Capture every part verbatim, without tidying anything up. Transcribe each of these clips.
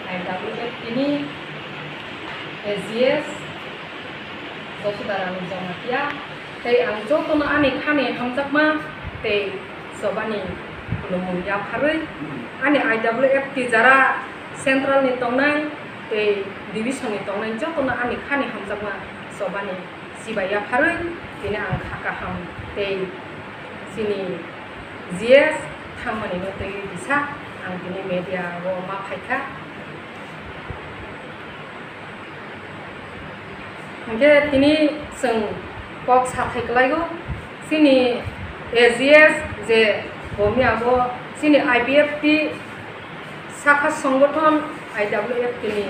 I W F T ni A G S Josodharani Jamatia, tei ang jotono ani khani hamjakma tei chobani khulumung yapharwi, ani I W F T jara central ni tongnai tei division ni tongnai jotono ani khani hamjakma chobani chibai yapharwi tini ang kha kaham tei chini G S thangmani no twi kisa ang tini media o ma phaikha. Hingke tini chwng kok sathai kwlaigo, chini A G S je bo miya bo chini I P F T sakha songothon I W F T ni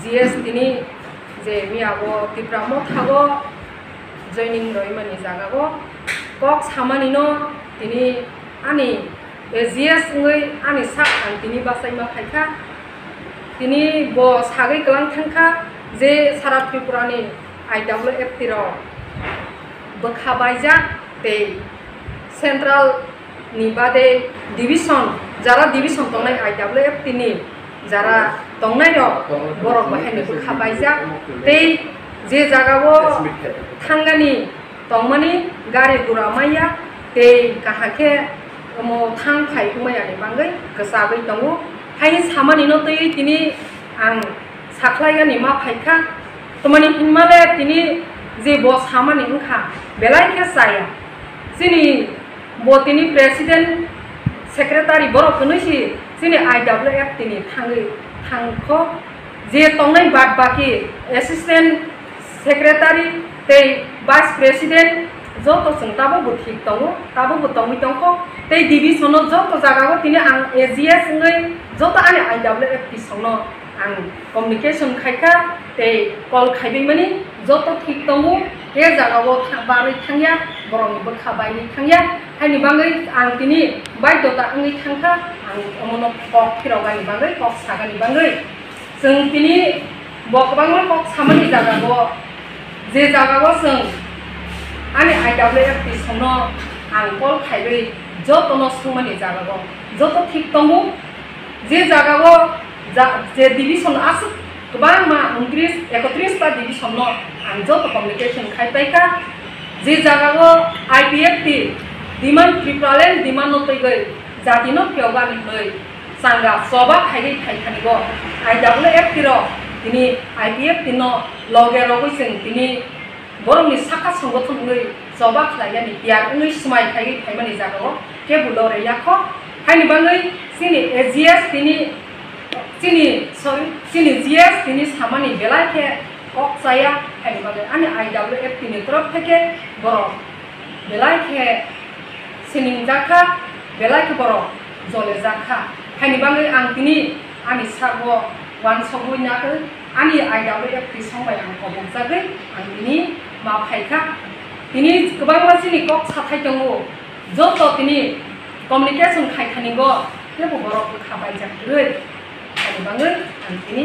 G S tini je miya bo Tipra Motha o joining roimani jaga o kok samani no tini ani A G S wngwi ani sak ang tini bachaima phaikha. Tini bo sagwi kwlang thangkha je sara Tripura ni I W F T rok bwkha baijak tei central ni bade division, jara division tongnai I W F T ni jara tongnai rok borok bahai ni bwkha baijak tei je jaga o thangani tongmani gari gura maya tei kaham khe omo thang phai wngmaya ni bagwi kwchagwi tongo. Haini samani no twi tini ang sakhlai gani ma phaikha. Tomani hinmale tini je bo samani wngkha belai khe chaya. Chini bo tini president secretary borok hwnwi si chini I W F T ni thangwi thangkho. Je tongnai bad baki assistant secretary tei vice president joto chwng tabukbo thik tongo, tabukbo tongwi tongkho. Tei division o joto jagao tini ang A G S wngwi joto ani I W F T songno ang communication khaikha tei call khaibaimani joto thik tongo, ke jagao tha-, barwi thangya, borokni bwkha bairwi thangya, haini bagwi ang tini baidota wngwi thangkha, ang omono kok phirokgani bagwi, kok sagani bagwi. Chwng tini bo kwbangma kok samani jagao, je jagao chwng ani I W F T songno ang call khaiwi jotono swngmani jagao joto thik tongo. Je jagao ja-, je division aswk kwbangma untris, ekotris ta division no ang joto communication khai paikha. Je jagao I P F T demand, Tipraland demand no twigwi jati no phiyokgani hwnwi changa choba khaiwi phaikha ni bo I W F T rok tini I P F T no loge rogwi chwng tini borokni sakha songothon wngwi choba khlaiyani tiyar wngwi swmai khaiwi phaimani jagao kebo lore yakho. Haini bagwi chini A G S tini, chini, sorry, chini G S tini samani belai khe kok chaya, haini bagwi ani I W F T ni torof theke borok belai khe siningjakha, belai khe borok jolejakha. Haini bagwi ang tini ani sago wansogwi nagwi ani I W F T song bai ang kobokjagwi ang tini ma phaikha. Tini kwbangma chini kok sathai tongo, joto tini communication khaikha ningo, teibo borok bwkha baijak kwrwi. Haini bagwi ang tini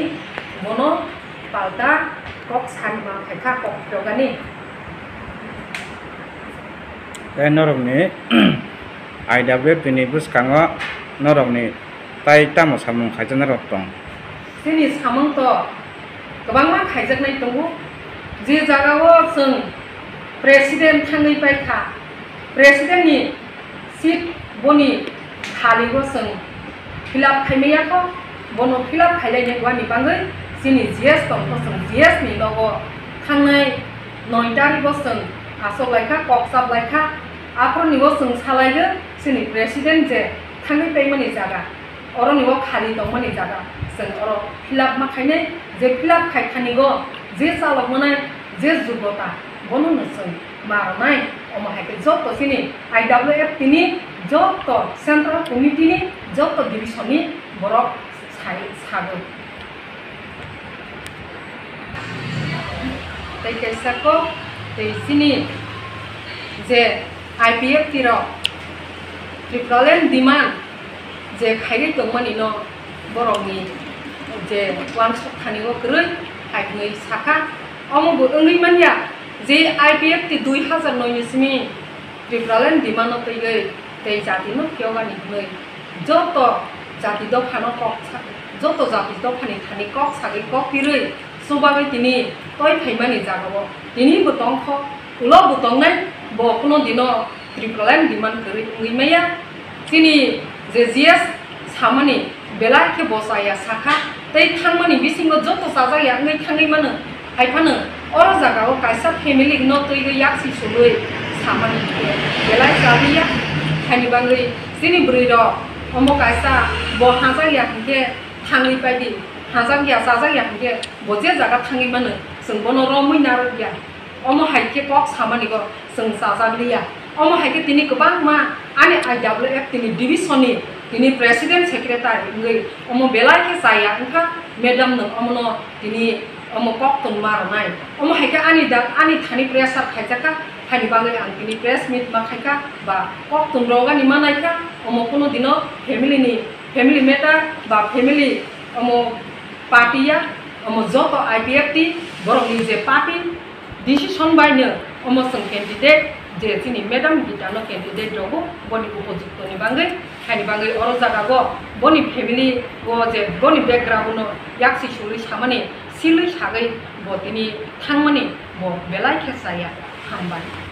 bono palta kok sani ma phaikha, kok phirogani. Tei norokni I W F T ni bwskango norokni tai tamo samung khaijaknai rok tong? Chini samung to kwbangma khaijaknai tongo, je jagao chwng president thangwi paikha, president ni seat boni khaligo chwng fill up khaimaya kho, bono fill up khailaini wani bagwi chini G S tongkho, chwng G S ni nogo thangnai noi tarigo chwng achuk laikha, kok chap laikha, aphuruni o chwng salaigo chini president je thangwi paimani jaga, oroni o khali tongmani jaga, chwng oro fill up ma khainai, je fill up khai thanigo je chalok manai je jugota bono no chwng ma rwnai. Omo hai khe joto chini I W F T ni joto central committee ni joto division ni borok sai sago. Tei kaisa kok tei chini je I P F T rok Tipraland demand je khaiwi tongmani no borokni je uansuk thani o kwrwi hai hwnwi sakha. Omo bo wngwi manya je I P F T dui hazar noi ni simi Tipraland demand no twiwi tei jati no phiyokgani hwnwi joto Jati dophano kok sa-, joto jati dophani thani kok sagwi kok pirwi chubagwi tini toi phaimani jagao tini bo tongkho, ulo bo tongnai, bo kuno dino Tripuraland demand kwrwi wngwi maya. Chini je G S samani belai khe bo chaya sakha, tei thangmani bisingo joto chajakya wngwi thangwi mano. Hai phano oro jagao kaisa family no twiwi yaksi sului samani khe belai chaliya. Haini bagwi chini bwrwi rok omo kaisa bo hajakya hinkhe thangwi paidi, hajakya chajakya hinkhe bo je jaga thangwi mano, chwng bono romwi narwkya. Omo hai khe kok samani bo chwng chajak liya. Omo hai khe tini kwbangma ani I W F tini division ni tini president secretary wngwi omo belai khe chaya wngkha madam no omono tini omo kok tong ma rwnai. Omo hai khe ani da, ani thani pressure khaijakha, haini bagwi ang tini press meet ma khaikha ba kok tong rogani ma naikha, omo kuno dino family ni, family matter ba family omo party ya, omo joto I P F T borokni je party decision bai no omo chwng candidate je chini madam Gita no candidate rogo boni upojukto ni bagwi, haini bagwi oro jaga go boni family o je boni background no yaksi sului samani silwi sagwi bo tini thangmani bo belai khe chaya. Hambai.